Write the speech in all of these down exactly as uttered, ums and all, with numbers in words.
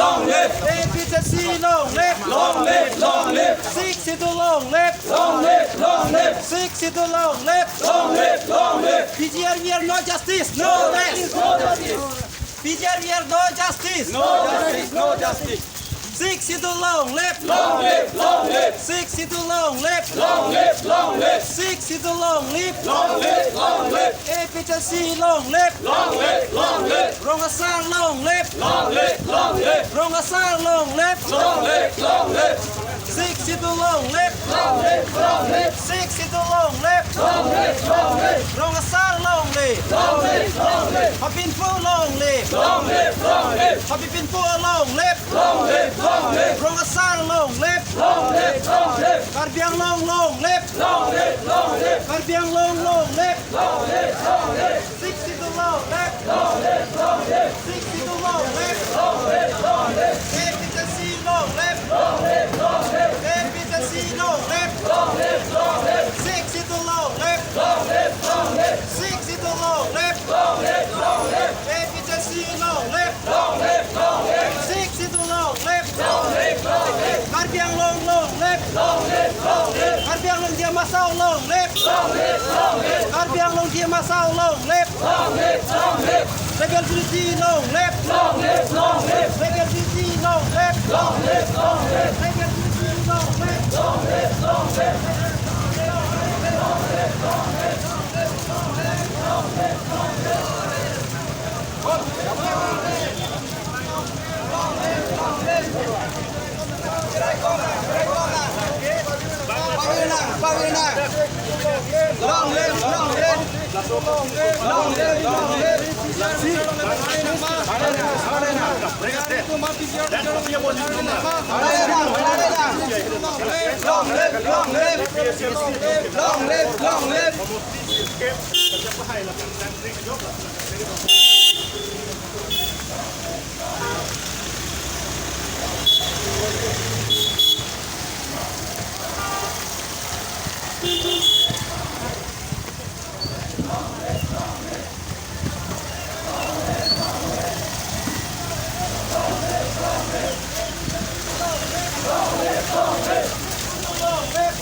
Long live! A P H L C long live! Long live! Long live! Sixth Schedule long live! Long live! Long live! Sixth Schedule long live! Long live! Long live! P G R V R no justice! No justice! No justice! P G R V R no justice! No justice! No justice! Sixth Schedule long live! Long live! Long live! Sixth Schedule long live! Long live! Long live! Sixth Schedule long live! Long live! Long live! A P H L C long live! Long live! Long live! Rong Asar long live! Long live! Long live! Rong Asar long live! Long live! Long live! Sixth Schedule long live! Long live! Long live! Sixth Schedule long live! Long live! Long live! Rong Asar long live! Long live! Long live! Hapinphu long live! Long live! Long live! Hapinphu long live! Long live! Long live! Rong Asar long live! Long live! Long live! Karbi Anglong long live! Long live! Long live! Karbi Anglong long live! Long live! Long live! Sixth Schedule long live! Long live! Long live! Sixth Schedule long live! Long live! Long live! A P H L C long live! Long live! Long live! A P H L C long live! Long live! Long live! Sixth Schedule long live! Long live! Long live! Sixth Schedule long live! Long live! Long live! A P H L C long live! Long live! Long live! Sixth Schedule long live! Long live! Long live! Karbi Anglong long live! Long live! Long live! Karbi Anglong Dima Hasao long live! Long live! Long live! Karbi Anglong Dima Hasao long live! Long live! Long live! Rebel unity long live! Long live! Long live! Rebel unity long live! Long live! Long live! Rebel unity long live! Long live! Long live! Long live, long live. Long live, long live. Long live, long live. Long live, long live.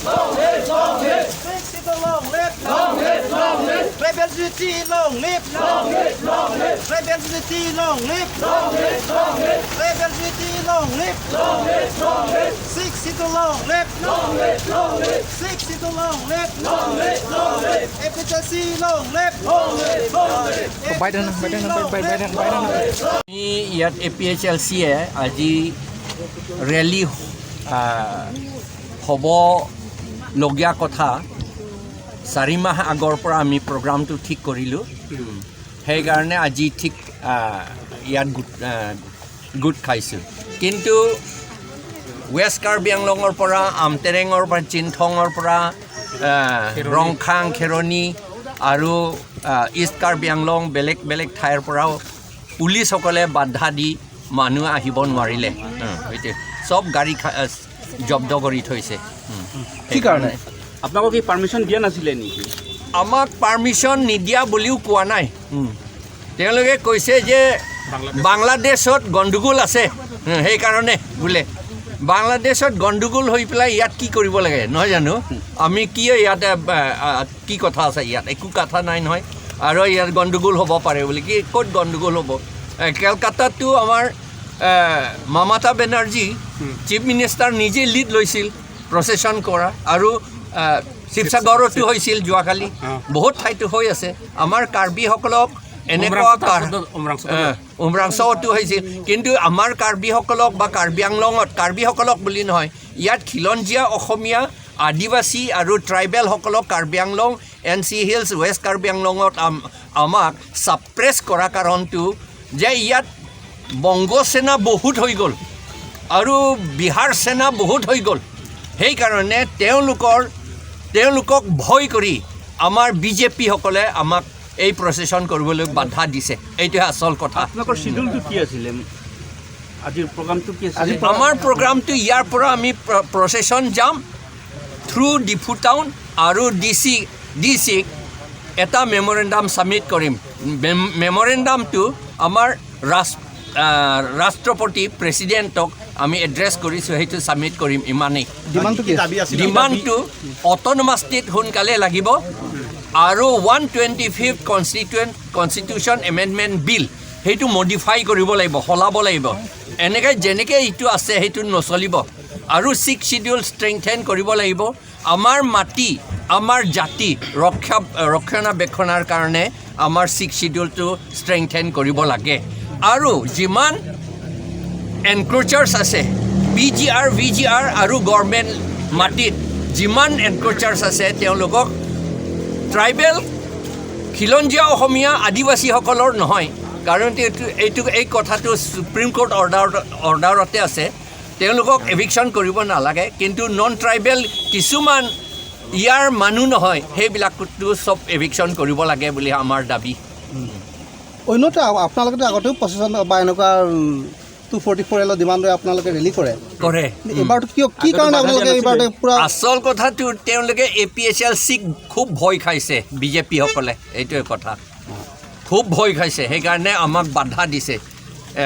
Long live, long live. Sixth Schedule long live. Long live, long live. Rebel unity long live. Long live, long live. Rebel unity long live. Long live, long live. Rebel unity long live. Long live, long live. Sixth Schedule long live. Long live, long live. Sixth Schedule long live. Long live, long live. A P H L C long live. Long live, long live. Biden, Biden, Biden, Biden, Biden. আমি ইয়াত A P H L চিয়ে আজি ৰেলী, আহ, হ'বলগীয়া কথা চাৰি মাহ আগৰ পৰা আমি প্ৰগ্ৰামটো ঠিক কৰিলোঁ। সেইকাৰণে আজি ঠিক, আহ, ইয়াত গোট, আহ, গোট খাইছোঁ। কিন্তু ৱেষ্ট কাৰ্বি আংলঙৰ পৰা, আমটেৰেঙৰ পৰা, চিনথঙৰ পৰা, আহ, খেৰণি। ৰংখাং, খেৰণি আৰু, আহ, ইষ্ট কাৰ্বি আংলং বেলেগ বেলেগ ঠাইৰ পৰাও পুলিচসকলে বাধা দি মানুহ আহিব নোৱাৰিলে। উম, এতিয়া চব গাড়ী খা-, আহ, জব্দ কৰি থৈছে। উম, কি কাৰণে? সেইকাৰণে। আপোনালোকক কি পাৰ্মিশ্যন দিয়া নাছিলে নেকি? আমাক পাৰ্মিশ্যন নিদিয়া বুলিও কোৱা নাই। উম। তেওঁলোকে কৈছে যে বাংলাদেশ। বাংলাদেশত গণ্ডগোল আছে, উম, সেইকাৰণে বোলে। বাংলাদেশত গণ্ডগোল হৈ পেলাই ইয়াত কি কৰিব লাগে, নহয় জানো? আমি কি ইয়াতে, আ, আ, কি কথা আছে ইয়াত? একো কথা নাই নহয়। আৰু ইয়াত গণ্ডগোল হ'ব পাৰে বুলি। কি, ক'ত গণ্ডগোল হ'ব? এ, কেলকাতাততো আমাৰ, এ, মমতা বেনাৰ্জী, হুম। চিফ মিনিষ্টাৰ নিজে লিড লৈছিল প্ৰচেছন কৰা। আৰু, এ, শিৱসাগৰত শিৱসাগৰতো হৈছিল যোৱাকালি। অ। বহুত ঠাইতো হৈ আছে। আমাৰ কাৰ্বিসকলক এনেকুৱা উমৰাংচুত কাৰ-, আছে, উমৰাংচুত। এ, উমৰাংচুতো হৈছিল। কিন্তু আমাৰ কাৰ্বিসকলক বা কাৰ্বি আংলঙত, কাৰ্বিসকলক বুলি নহয়, ইয়াত খিলঞ্জীয়া অসমীয়া, আদিবাসী আৰু ট্ৰাইবেলসকলক Karbi Anglong, N C hills, west Karbi আংলঙত আম-, আমাক ছাপ্ৰেছ কৰা কাৰণটো যে ইয়াত বংগ সেনা বহুত হৈ গ'ল আৰু বিহাৰ সেনা বহুত হৈ গ'ল। সেইকাৰণে তেওঁলোকৰ, তেওঁলোকক ভয় কৰি আমাৰ বি জে পিসকলে আমাক এই প্ৰচেছন কৰিবলৈ বাধা দিছে। এইটোহে আচল কথা। আপোনালোকৰ শ্বিডিউলটো কি আছিলে? আজিৰ প্ৰগ্ৰামটো কি আছিলে? আজি আমাৰ প্ৰগ্ৰামটো ইয়াৰ পৰা আমি প্ৰ-, প্ৰচেছন যাম থ্ৰু ডিফু টাউন আৰু ডি চি, ডি চিক এটা মেমৰেণ্ডাম ছাবমিট কৰিম। মেম-, মেমৰেণ্ডামটো আমাৰ ৰাজ-, আহ, ৰাষ্ট্ৰপতি প্ৰেচিডেণ্টক আমি এড্ৰেছ কৰিছোঁ, সেইটো ছাবমিট কৰিম ইমানেই। ডিমাণ্ডটো কি? কি দাবী আছিল? ডিমাণ্ডটো অট'নমাছ ষ্টেট সোনকালে লাগিব আৰু one twenty fifth constituent constitution amendment bill সেইটো মডিফাই কৰিব লাগিব, সলাব লাগিব। এনেকৈ যেনেকৈ এইটো আছে সেইটো নচলিব। আৰু ছিক্স শ্বিডিউল ষ্ট্ৰেংথেন কৰিব লাগিব। আমাৰ মাটি, আমাৰ জাতি ৰক্ষা ৰক্ষণাবেক্ষণৰ কাৰণে আমাৰ ছিক্স শ্বিডিউলটো ষ্ট্ৰেংথেন কৰিব লাগে। আৰু যিমান এনক্ৰ'চাৰ্ছ আছে, পি জি আৰ, ভি জি আৰ আৰু গভৰ্ণমেণ্ট মাটিত যিমান এনক্ৰ'চাৰ্ছ আছে, তেওঁলোকক ট্ৰাইবেল, খিলঞ্জীয়া অসমীয়া, আদিবাসীসকলৰ নহয়। কাৰণ এইটো এইটো এই কথাটো ছুপ্ৰিম কোৰ্ট অৰ্ডাৰ অৰ্ডাৰতে আছে। তেওঁলোকক এভিকশ্যন কৰিব নালাগে, কিন্তু নন ট্ৰাইবেল কিছুমান ইয়াৰ মানুহ নহয়, সেইবিলাকতো চব এভিকশ্যন কৰিব লাগে বুলি আমাৰ দাবী। অন্যথা আপোনালোকেতো আগতেও প্ৰচেছন বা এনেকুৱা টু ফৰ্টি ফ'ৰ এলৰ ডিমাণ্ড লৈ আপোনালোকে ৰেলী কৰে। কৰে। এইবাৰতো কিয়, কি আগতে কাৰণে বাধা দিয়া আপোনালোকে নাছিলে। এইবাৰ পুৰা আচল কথাটো তেওঁলোকে এ পি এইচ এল চিক খুব ভয় খাইছে বি জে পিসকলে, এইটোৱে কথা। খুব ভয় খাইছে, সেইকাৰণে আমাক বাধা দিছে। এ,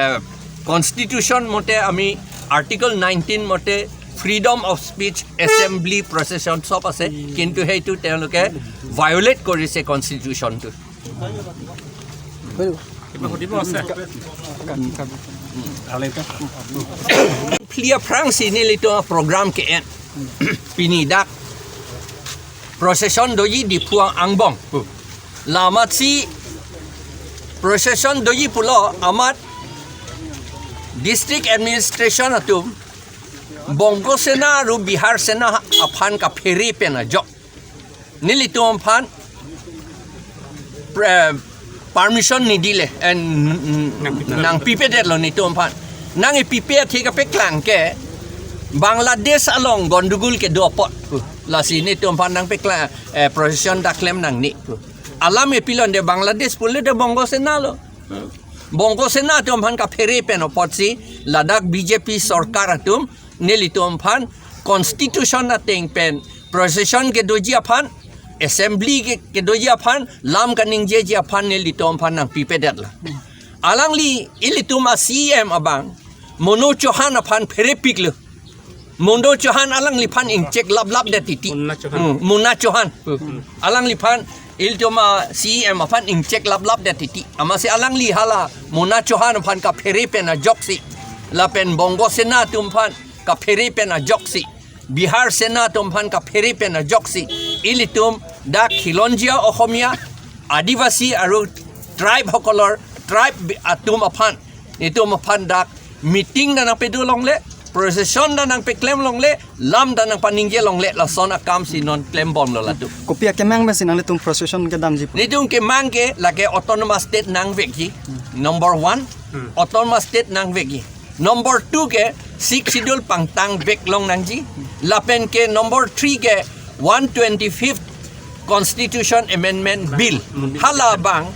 কনষ্টিটিউশ্যন মতে আমি আৰ্টিকল নাইনটিন মতে ফ্ৰিডম অফ স্পীচ, এছেম্বলি, প্ৰচেছন চব আছে, কিন্তু সেইটো তেওঁলোকে ভায়লেট কৰিছে কনষ্টিটিউশ্যনটো। Plia phrangsi nelitum program ke-en. Pini dak procession doji Diphu angbong. Lamatsi procession doji pulo amat district administration atum Bongo Sena aru Bihar Sena aphan kaphere pen ajok nelitum aphan pre- permission nidile, eh, n- n- nangpipedetlo nelitum aphan. Nangpipe athe kapeklang ke Bangladesh along gondogol kedo apot. Lasi nelitum aphan nangpeklang, eh, procession dak klem nangne. Alam epilon de Bangladesh pule de Bongo Sena lo. Bongo Sena atum aphan kaphere pen apotsi ladak B J P sorkar atum nelitum aphan constitution ateng pen procession kedoji aphan, assembly ke, kedoji aphan, lam kaningjeji aphan nelitum aphan nangpipedetlo. Alangli ilitum a C E M abang Monu Chauhan aphan pherepiklo. Monu Chauhan alangliphan ingchek laplap det titi. Muna Chauhan. Hmm, Muna Chauhan. Alangliphan ilitum a C E M aphan ingchek laplap det titi. Amatsi alangli hala Muna Chauhan aphan kaphere pen ajoksi, lapen Bongo Sena atum aphan kaphere pen ajoksi, Bihar Sena atum aphan kaphere pen ajoksi, ilitum dak Khilonjia Ohomia, Adivasi aru tribe hokolor, tribe atum aphan itum aphan dak meeting ta nangpedo longle, procession ta nangpeklem longle, lam ta nangpaningje longle, lason akam si non klembomlo latum. Kopi akemang pensi nanglitum procession kedamji pu? Nelitum kemang ke lake autonomous state nangvekji. Number one, autonomous state nangvekji. Number two ke Sixth Schedule pangtang vek long nangji. Lapen ke number three ke one twenty-fifth Constitution Amendment Bill. Hala abang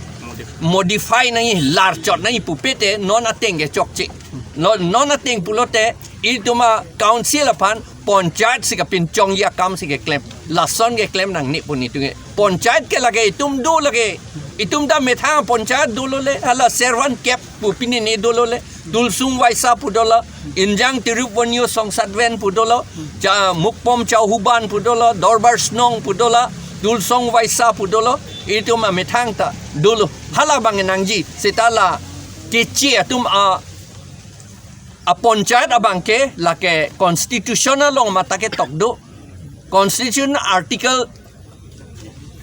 modify nangji, larchot nangji pupe te non ateng ke chokche. Non, non ateng pulote itum a council aphan panchayat si kapinchongji akam si keklem. Lason keklem nangne pu nelitum ke. Panchayat ke lake itum do lake. Itum ta methang panchayat dolo le. Hala Servan Kep pu pini ne dolo le. Tulsung Waisa pu dolo, Injang Tirup Vonyo Songsatven pu dolo, Cha Mukpom Chauhuban pu dolo, Dorbar Snong pu dolo, Tulsong Waisa pu dolo, itum amethang ta dolo. Hala abang nangji, seta la keche atum a, a panchayat abang ke lake constitution along mate ketok do. Constitution article,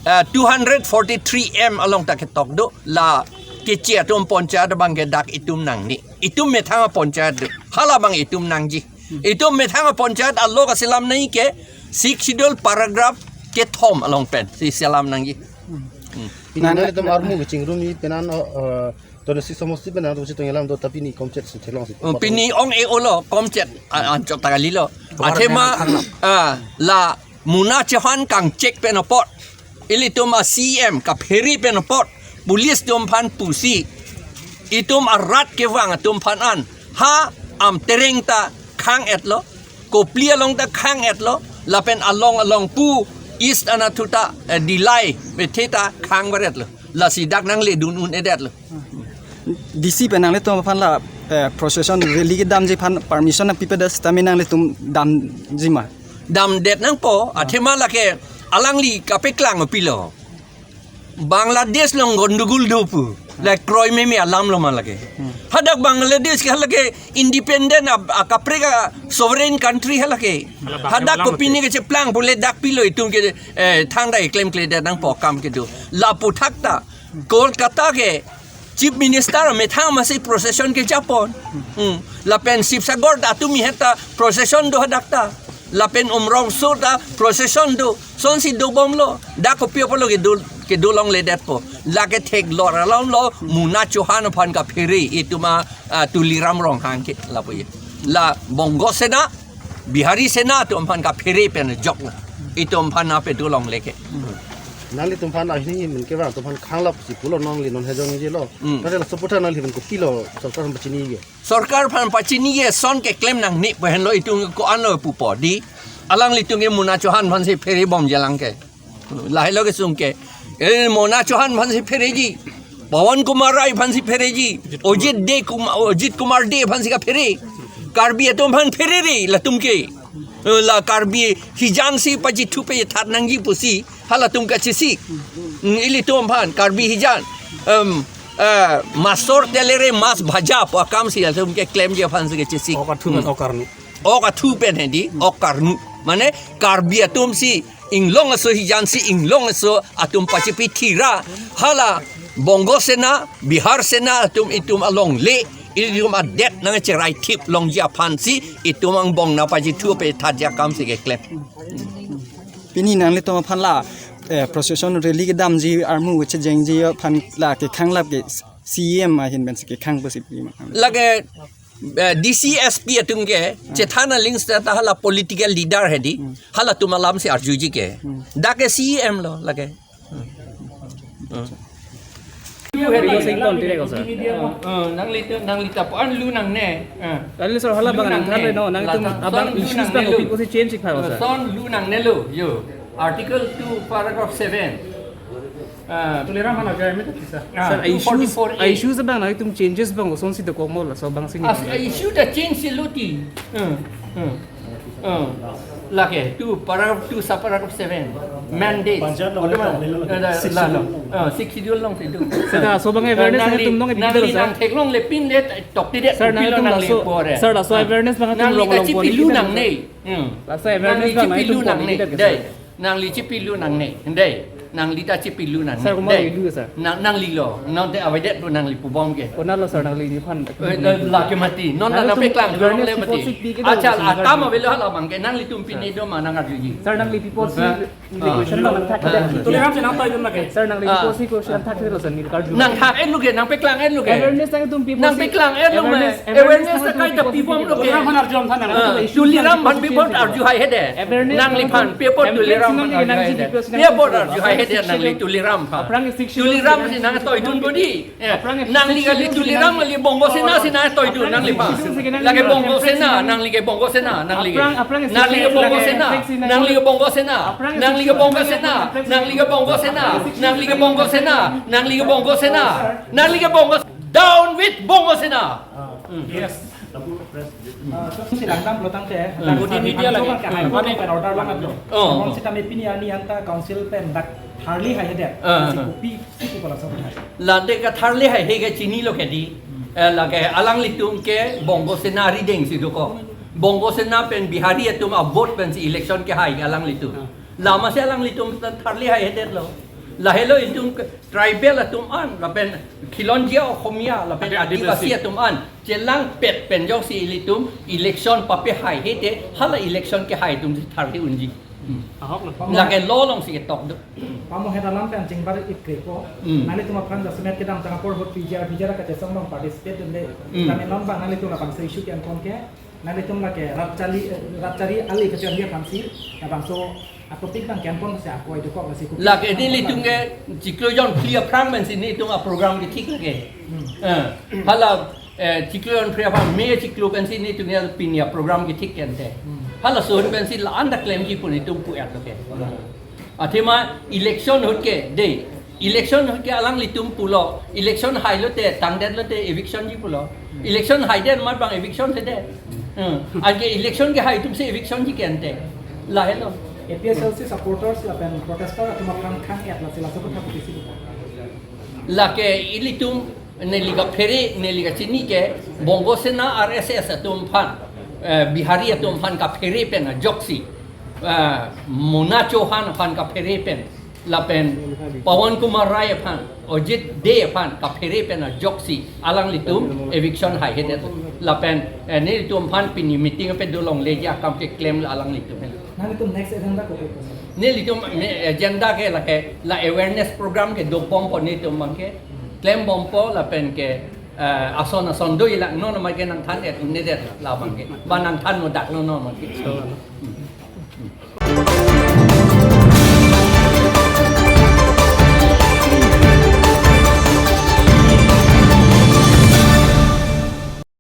ah, two hundred forty-three M along ta ketok do, la keche atum panchayat abang ke dak itum nangne. Itum methang a panchayat do. Hala abang itum nangji. Itum methang a panchayat along kaselam nangji ke Sixth Schedule paragraph kethom along pensi selam nangji. Pini nanglitum armu kachingrumji penang, eh, twenty-six somosti penang atum si tong alam do, tapi pini komchet si theklongsi. Oh, pini ong-e-olo komchet, a-, anchot ta kalilo. Athema, ah, la Muna Chauhan kangchek pen apot ilitum a C M kaphere pen apot police atum aphan pusi itum arat kevang atum aphan an ha Amtereng ta khang-etlo, Kopili along ta khang-etlo, lapen along along pu East Anathur ta, eh, Dillai bethe ta khang varetlo. Lasi dak nangle dun un-edetlo. D C pen nanglitum aphan la Eh, procession rally kedamji aphan permission nangpipedet sitame nanglitum damji ma? Damdet nangpo, athema lake alangli kapeklang pilo. Bangladesh along gondogol do pu. La kroimeme alam lo ma lake. Hmm. Hadak Bangladesh ke lake independent a, a kaprek a sovereign country ha lake. Hala bang Hadak hala kopine mati. Kecheplang pule dak pilo itum ke, eh, thangta keklemkledet nangpo akam kedo. Lapu thakta Kolkata ke Chief Minister amethang masi procession kejapon. Hmm. Lapen Sibsagar ta atum ihet ta procession do hadak ta. Lapen Umrongso ta procession do. Sonsi dobomlo. Dak kopi apotlo kedo, kedo longledetpo. Lake theklong alam lo Mona Chauhan aphan kaphere itum a, ah, Tuliram Ronghang ke lapu ye. La Bongo Sena, Bihari Sena atum aphan kaphere pen jok na. Itum aphan na pedo longle ke. Nanglitum aphan ahini mun ke bang, atum aphan khanglap si pulo nangli non hejong ji lo. Hmm. Tare la support nanglitum kopilo sorkar aphan pachini ke. Sorkar aphan pachini ke son keklem nangne pu henlo itum ko-an lo pupo di. Alanglitum ke Mona Chauhan aphansi pherebom jelang ke. Lahelo kesung ke. Eh, Mona Chauhan aphansi phereji. Pawan Kumar Rai aphansi phereji. Ajit De Kumar, Ajit Kumar De aphansi kaphere. Karbi atum aphan pherere latum ke. Eh, la Karbi hijan si pajithu pejithat nangji pusi halatum kachesik. Hmm, ilitum aphan Karbi hijan. Em, eh, masor telere mas bhaja pu akam si latum keklemji aphansi kachesik. Ok athu pen, hmm, ok arnu. Ok athu pen hedi, ok arnu. Mane Karbi atum si inglong aso hijan si inglong aso atum pachipi thira. Hala Bongo Sena, Bihar Sena atum itum alongle, itum adet nangcherai thip longji aphansi itum angbong nangpajithu pejithatji akam si keklem. Pini nanglitum aphan la, eh, procession rally kedamji armu kechejengji aphan la kekhanglap ke C E M ahin pensi kekhang pusi pi ma? Lake, eh, D C S P atum ke chethan aling seta hala political leader hedi. Hmm. Halatum alam si arjuji ke. Hmm. Dak ke C E M lo lake. Hmm. Hello, sir, iton tirek, sir. Oh, nanglitum, nanglitum aphan lu nangne. Ah. Tadi, sir, hala lu bang nangne. Than no, nanglitum lata abang son lu issues nangne bang lo. Kopi kosi change ik pha, sir. Son lu nangne lo, yo. Article two, paragraph seven. Ah. Tuliram aphan aja, sir. Ah, sir, issues, two forty-four A. Issues bang nanglitum changes bang kosonsi dokomo laso abang si ni. As, issue ta change si lo ti. Hmm, hmm. Oh, lake two, paragraph two, subparagraph seven. Mandate. Panchayat lo, eh, la, lo. Oh, Sixth Schedule long situ. Sir, laso abang awareness nangli, nanglitum nong nangli ipidolo, sir. Nang theklongle pin det, tok ti det, sir, kopilo nanglitum nangli laso, pore. Sir, laso awareness abang nanglitum nangli long long chipi pon lu ipidolo, nangne. Hmm. Laso awareness nangli abang chipi nanglitum lu pon nangne. Ipidolo, sir. Dei. Nangli chipi lu nangne. Dei. Nangli ta chipi lu nangne. Sir, komat dei. Lu, sir. Nang, nangli lo. Nang te avedet lo nangli pubom ke. Konat lo, sir, nangli ni phan. Eh, la, lake mati. Non nangtum nangpeklang awareness long le mati. People si pi ke dong, achal sir, atam nangli. Avelo hala abang ke nanglitum pine do ma nang arjuji. Sir, nangli people si, ha? Nangli question bang nangthak. Ha? Tuliram si nangtoi dun lake. Sir, nangli, ah, people si question thak thelo, sir, neli karju. Nangthak-et lo ke, nangpeklang-et lo ke. Awareness nangtum people si. Nangpeklang-et lo me. Awareness, awareness awareness nangtum kaita people si pibom lo ke. Tuliram aphan arju aphan nang. Ah, issue Tuliram aphan nangtum pibom si arju hai hede. Awareness nangli aphan, nangtum pibom awareness Tuliram aphan nangtum arju hai hede. Nangtum pibom arju hai hede nangli Tuliram aphan. Aphrang Sixth Schedule Tuliram si nangtoi dun bodi. Eh, aphrang nangli Sixth kali Schedule Tuliram kali Bongo Sena si nangtoi dun nangliphan. Lake Bongo Sena, nangli ke Bongo Sena, nangli ke. Aphrang, aphrang nangli ke Bongo Sena, nangli ke Bongo Sena, nangli ke Bongo Sena, nangli ke Bongo Sena, nangli ke Bongo Sena, nangli ke Bongo Sena, nangli ke Bongo, down with Bongo Sena. Ah, yes. Ah, so si langdam pulo tangte, hmm, langdam media lagi. Kan, hmm, pen order langdam lo. Oh. Mon sitame pini arni anta council pen dak tharli hai hede. Ah, si ah. Kopi si kopi pala sa hai. Lake katharli hai he ke chinilo ke di. Hmm. Eh, lake alanglitum ke Bongo Sena rideng si dokok. Bongo Sena pen Bihari atum a-vote pensi election kehai ke alanglitum. Ah. Lama si alanglitum tharli hai hede lo. Lahelo itum ke tribal atum an, lapen Khilonjia Okhomia, lapen Adi-, Adivasi, Adivasi atum an chelangpet pen jongsi ilitum election papehai hete, hala election kehai atum si tharli unji. Hmm. Ahok lo. Lake lo along si ketok do. Pamo het alam pen chingbar ik kre ko. Hmm. Nanglitum aphan jasemet kedamtang apor ahut P G R, P G R kachesong along participate dunde. Hmm. Kami non bang nanglitum labangso issue ke-en pon ke. Nanglitum lake rat chari, eh, rat chari ali kachari aphansi, labangso a-topic bang ke-en pon si ako idu kok si kopi. Lake nelitum ke chiklo jonphli aphrang pensi nelitum a-program kethik lake. Hmm. Eh, hala, eh, chiklo jonphli aphrang May chiklo pensi nelitum ke pini a-program kethik kente. Hmm. Halason pensi la-an ta klemji pu nelitum pu-et lake. Hmm. Athema election ahut ke, dei. Election ke alanglitum pulo, election hailote, tangdetlote eviction ji pulo. Election haidet amat bang eviction sedet. Hmm. Anke election kehai atumsi eviction ji ke ante. Lahelo. A P H L C supporters lapen protester atum aphan khang-et lasi laso aphuthak isi. Lake ilitum neli kaphere, neli kachini ke Bongo Sena R S S atum aphan, eh, Bihari atum aphan kaphere pen ajoksi, eh, Mona Chauhan aphan kaphere pen, lapen Pawan Kumar Rai aphan, Ajit Dey aphan kaphere pen ajoksi alanglitum eviction haihedet. Lapen, eh, nelitum aphan pini meeting ape dolongleji akam keklem la alanglitum helo. Nanglitum next agenda kopi? Nelitum me- agenda ke lake la awareness program ke dobompo nelitum abangke, klembompo lapen ke, eh, ason ason do ilak non abangke nangthan-et un'edet la abangke. Ba nangthan modaklo non abangke.